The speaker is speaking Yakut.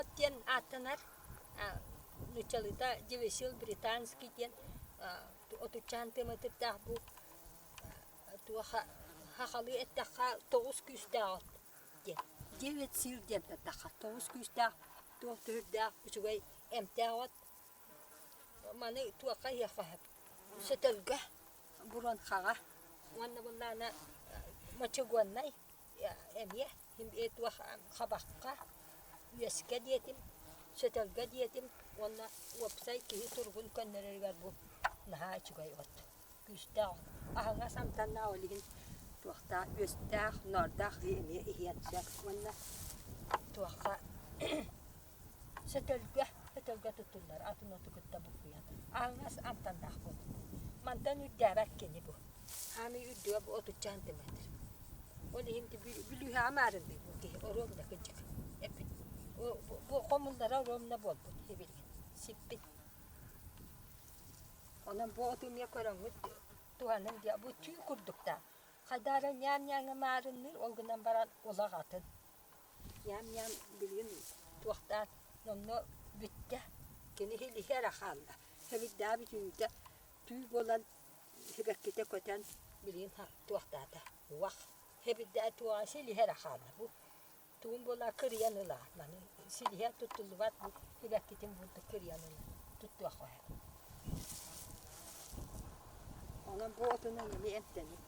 от диэн ааттанар. Нууччалыыта девясил британский диэн отуччаан тыаматырдаах бу туох хахалыы эттэххэ тоҕус күүстээх от диэн. Девять сил диэн таттахха тоҕус күүстээх туох түһүрдээх үчүгэй эмтээх от. Маны туохха иһиэххэ сөп? Сөтөлгө, буронхаҕа уонна буллаана мочегоннай эмиэ туох хабахха, үөскэ диэтим, сөтөлгө диэтим уонна уопсай киһи туругун көннөрөрүгэр бу наһаа үчүгэй от, күүстээх от. Аһаҥас амтаннаах ол иһин туохтаах үөстээх, ноордоох эмиэ иһиэн сөп уонна туохха Сөтөлгө, сөтөлгө туттуллар, атын оту кытта буккуйан. Аһаҥас амтаннаах буолбут. Мантан үрдээбэт кини бу. Аны үрдүгэ бу отучча сантиметр. Ол иһин бүлүүһэҕэ маарынныы бу киһи оруобуна кырдьык эппит. Бу хомуллара оруобуна буолбут ибилигин сиппит. Онон бу оту эмиэ көрөҥҥүт туһаныҥ диэ. Бу түү курдуктаах. Хайдах эрэ ньээм-ньээҥҥэ маарынныыр, ол гынан баран улах атын. Ньээм-ньээм билигин туохтаан онно бүттэ. Кини иһэ эрэ хаалла. Сэбирдэҕэ бүтүүтэ түү буолан сибэккитэ көтөн билигин туохтаата уох. Сэбирдэҕэ туоҕа силиһэ эрэ хаалла. Бу тугун буолла кырыйан ылаа. Маны силиһэ туттуллубат бу сибэккитин бурдук кырыйан ыла туттуохха сөп. Онон бу отунан эмиэ эмтэнит.